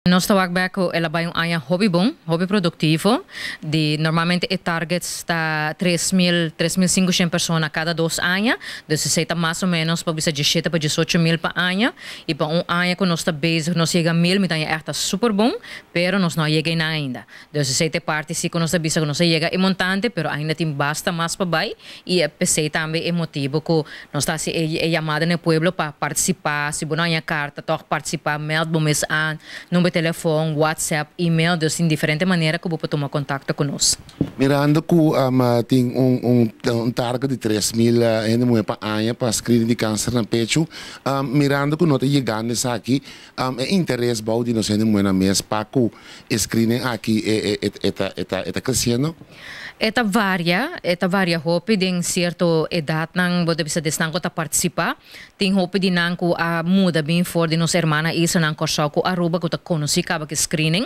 Nos ta wak bek ku el a bai un aña hopi bon, hopi produktivo. Di normalmente e targets ta 3000, 3500 persona kada 2 aña. Dus esei ta mas o ménos pa bisa 17 pa 18 mil pa aña. I pa un aña ku nos ta bezig, nos yega 1000, mi ta echt super bon, pero nos no a yega ainda. Dus esei ta parti si ku nos ta bisa ku nos a yega e montante, pero ainda tin basta mas pa bai. I p'esei tambe e motibu ku nos ta hasi e yamada na pueblo pa partisipá, si bo no haña karta, toch partisipá, meld bo mes aan, number di telefòn, WhatsApp, e-mail, dus tin diferente manera ku bo por tuma kontakto ku nos. Mirando ku tin un target di 3 mil hende muhé pa aña pa screening di kanser na pechu, mirando ku no ta yegando esaki, e interes bou di nos hende muhé na mes pa ku screening aki e ta kresiendo? E ta varia hopi den sierto edatnan, bo debe sa desnan ku ta partisipá. Tin hopi di nan ku a muda bin for di nos hermana islanan Kòrsou ku Aruba ku ta konosí kaba ku screening,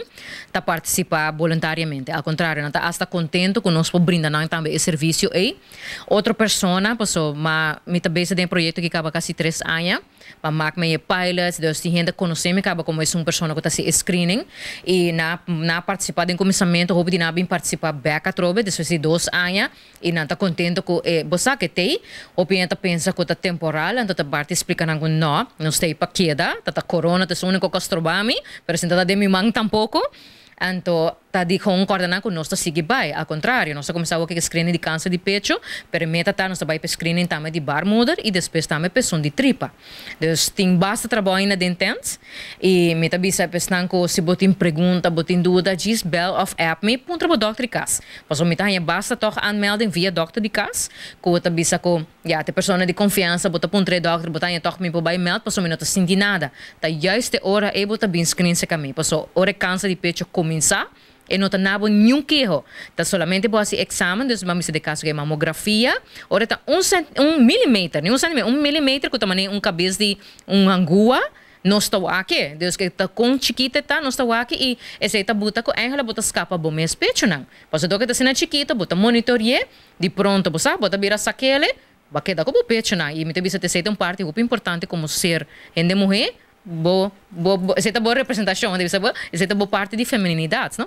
ta partisipá voluntariamente. Al kontrario, nan ta hasta kontentu ku nos por brinda nan tambe e servisio ei. Otro persona, paso, ma mi ta bezig den proyekto ku kaba kasi 3 aña, pa maak me pilots, dus tin hende konosé mi kaba komo un persona ku ta hasi screening i nan a partisipá den kuminsamentu, hopi di nan a bin partisipá bek atrobe, despues di 2 aña, i nan ta kontentu ku e bo sa ku tei, hopi ta pensa ku ta temporal, anto ta parti splika nan ku no, nos t'ei pa keda, ta corona ta úniko ku stroba mi, pero sin ta den mi man tampoko. Anto ta di gewoon korda nan ku nos ta sigui bai. Al kontrario, nos a kuminsá ku screening di kanser di pechu, pero meta ta nos ta bai pa screening tambe di baarmoeder i despues tambe pa esun di tripa. Dus tin basta trabou ainda den tent i mi ta bisa pa esnan ku si bo tin pregunta, bo tin duda, just bel of app mi, puntra bo dòkter di kas. Paso mi ta haña basta toch aanmelding via dòkter di kas, ku ta bisa ku ja, te persona di konfiansa, bo ta puntra e dòkter, bo ta haña toch mi por bai meld, paso mi no ta sinti nada. Ta juist e ora ei bo ta bin screen serka mi. Paso ora e kanser di pechu kuminsá, e no ta duna bo ningun keho. Ta solamente bo hasi eksamen, dus ban bisa den kaso ku mamografia, ora ta 1 milimeter, ni 1 centimeter, 1 milimeter ku ta manera un kabes di un angua, nos ta wak. Dus ku ta kon chikitu ta, nos ta wak i esei ta buta ku eigenlijk bo ta skapa bo mes pechu nan. Paso dor ku ta asina chikitu, bo ta monitoreá, di pronto bo sa, bo ta bira sak'é, bo a keda ku bo pechu nan. I mi ta bisa esei ta un parti hopi importante komo ser hende muhé, bo esei ta bo representashon, debe ser bo, esei ta bo parti di femininidat, no?